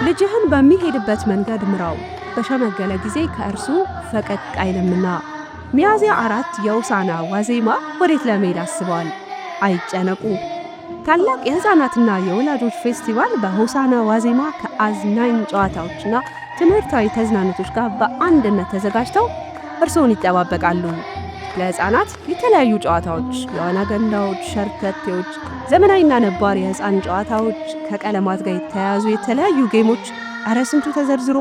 ልጅህን በሚሄድበት መንገድ ምራው፣ በሸመገለ ጊዜ ከእርሱ ፈቀቅ አይልምና። ሚያዝያ 4 የሆሳዕና ዋዜማ ወዴት ለመሄድ አስበዋል? አይጨነቁ። ታላቅ የሕፃናትና የወላጆች ፌስቲቫል በሆሳዕና ዋዜማ ከአዝናኝ ጨዋታዎችና ትምህርታዊ ተዝናኖቶች ጋር በአንድነት ተዘጋጅተው እርስዎን ይጠባበቃሉ። ለሕፃናት የተለያዩ ጨዋታዎች፣ የዋና ገንዳዎች፣ ሸርተቴዎች፣ ዘመናዊና ነባር የሕፃን ጨዋታዎች፣ ከቀለማት ጋር የተያያዙ የተለያዩ game ኦች፣ እረ ስንቱ ተዘርዝሮ።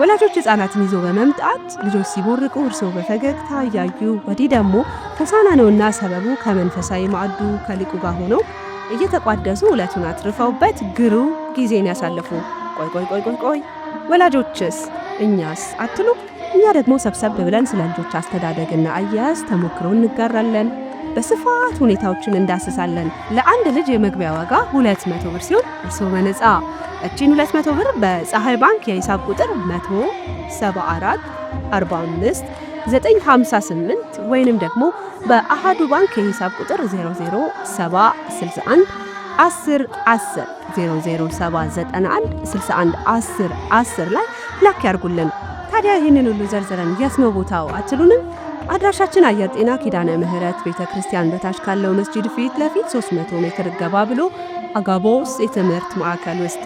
ወላጆች ሕፃናትን ይዞ በመምጣት ልጆች ሲቦርቁ እርስዎ በፈገግታ እያዩ፣ ወዲህ ደግሞ ሆሳዕና ነውና ሰበቡ ከመንፈሳዊ ማዕዱ ከሊቁ ጋር ሆነው እየተቋደሱ ዕለቱን አትርፈውበት ግሩም ጊዜን ያሳልፉ። ቆይ ቆይ ቆይ ቆይ ቆይ፣ ወላጆችስ እኛስ አትሉ? እኛ ደግሞ ሰብሰብ ብለን ስለ ልጆች አስተዳደግና አያያዝ ተሞክሮ እንጋራለን። በስፋት ሁኔታዎችን እንዳስሳለን። ለአንድ ልጅ የመግቢያ ዋጋ 200 ብር ሲሆን እርስዎ በነፃ። እቺን 200 ብር በፀሐይ ባንክ የሂሳብ ቁጥር 174 45 958 ወይንም ደግሞ በአሃዱ ባንክ የሂሳብ ቁጥር 00761 10 10 00791 61 10 10 ላይ ላክ ያርጉልን። ታዲያ ይህንን ሁሉ ዘርዝረን የት ነው ቦታው አትሉንም? አድራሻችን አየር ጤና ኪዳነ ምህረት ቤተ ክርስቲያን በታች ካለው መስጂድ ፊት ለፊት 300 ሜትር ገባ ብሎ አጋቦስ የትምህርት ማዕከል ውስጥ።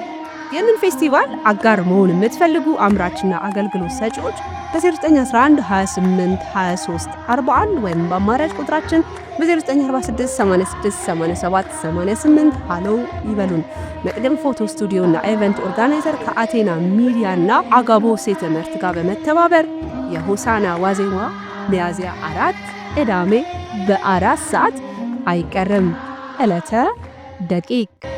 ይህንን ፌስቲቫል አጋር መሆን የምትፈልጉ አምራችና አገልግሎት ሰጪዎች በ0911 28 23 41 ወይም በአማራጭ ቁጥራችን በ0946 86 87 88 ሃሎ ይበሉን። መቅደም ፎቶ ስቱዲዮ እና event organizer ከአቴና ሚዲያ እና አጋቦስ የትምህርት ጋር በመተባበር የሆሳና ዋዜማ ሚያዝያ 4 ቅዳሜ በ4 ሰዓት አይቀርም። ዕለተ ደቂቅ።